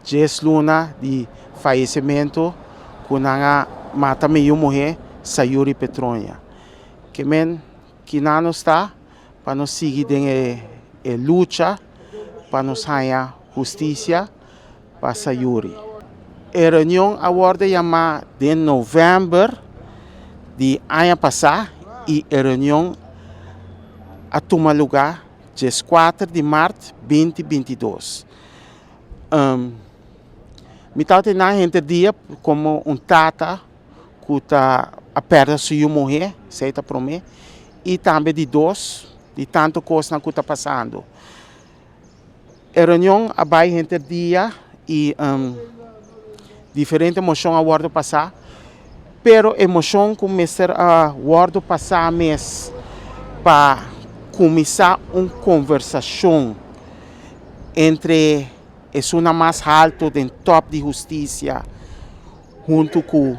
10 luna di fayesimentu ku nan a mata mi yu muhé Sayuri Petronia. Ke men kina nos ta pa nos sigui den e lucha pa nos haña hustisia pa Sayuri. E reunion a wòrdu yamá den novèmber di aña pasá i e reunion a tuma lugá 14 di mart 2022. Mi tabata nan henter dia komo un tata ku ta a pèrdè su yu muhé, esei ta promé, i tambe di dos, di tantu kosnan ku ta pasando. E reunion a bai henter dia i diferente moshon a wòrdu pasá, pero e moshon ku mester a wòrdu pasá mes pa kuminsá un konversashon entre esunnan mas haltu den tòp di hustisia huntu ku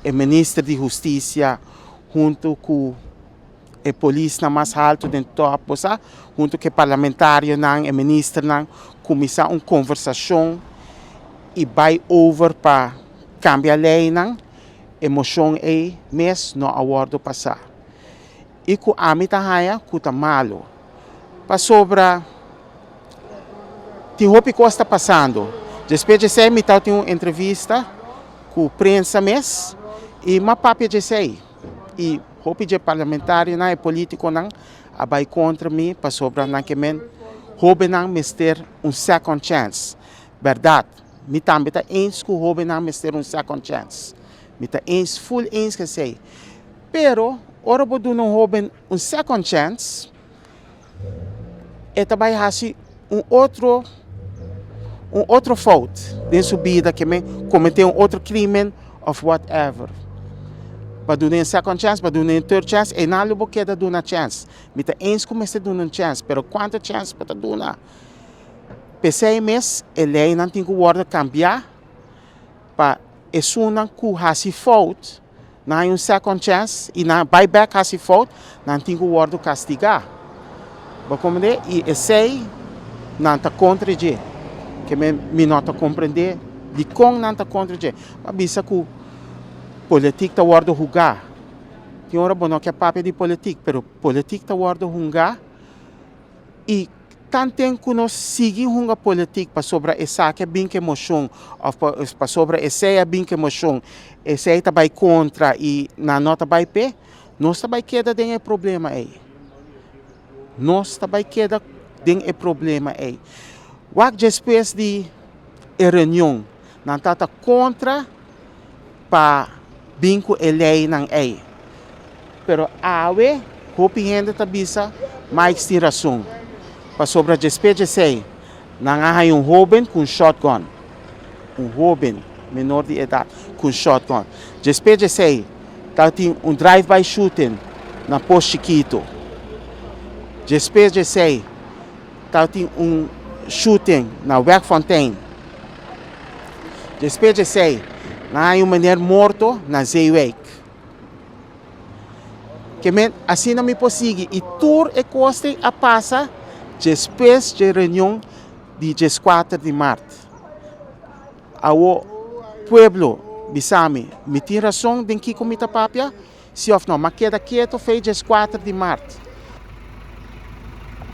e minister di hustisia huntu ku e polisnan mas haltu den tòp, bo sa, huntu ku e parlamentarionan, e ministernan, kuminsá un konversashon i bai over pa kambia leinan, e moshon ei mes no a wòrdu pasá. I ku ami ta haña ku ta malu, pasobra tin hopi kos ta pasando. Despues di esei mi tabatin un entrevista ku prensa mes i mi a papia di esei. I hopi dje parlamentarionan e politikonan a bai kontra mi pasobra nan ke men hobennan mester un second chance. Bèrdat, mi tambe ta eens ku hobennan mester un second chance. Mi ta eens, full eens ku esei. Pero ora bo duna un hoben un second chance, e ta bai hasi un otro un otro fout den su bida ke men komete un otro krimen of whatever. Pa duna un second chance, pa duna un third chance, e nan lo bo keda duna chance. Mi ta eens ku mester duna un chance, pero kuantu chance bo ta duna? P'esei mes e leinan tin ku wòrdu kambiá pa esunnan ku hasi fout nan hay un second chance y nan bay bek haci fout, nan tin cu wordo castiga. Bo comprende? Y esey nan ta contra dje. Ke men mi no ta comprende dicon nan ta contra dje. Bo a bisa cu politic ta wordo huga. Tin ora bo no ke papia di politic, pero politic ta wordo hunga y Tanten ku nos sigui hunga politik pasobra esaki a bin ku e moshon òf pasobra esei a bin ku e moshon, esei ta bai kontra i nan no ta bai p'e, nos ta bai keda den e problema ei. Nos ta bai keda den e problema ei. Wak despues di e reunion nan tabata kontra pa bin ku e leinan ei. Pero awe hopi hende ta bisa Mike tin rason, pasobra djespes djesei nan a haña un hoben ku un shotgun, un hoben menor di edat ku un shotgun. Djespes djesei tabatin un drive by shooting na Pos Chikitu. Djespes djesei tabatin un shooting na Wegfontein. Despues di esei, nan haña un meneer morto na Zeewijk. Ke men, asina mi por sigui. I tur e kos ei a pasa despues dje reunion di 14 di mart. Awo, pueblo, bisa mi, mi tin rason den kiko mi ta papia? Si òf no? M'a keda keto fei 14 di mart.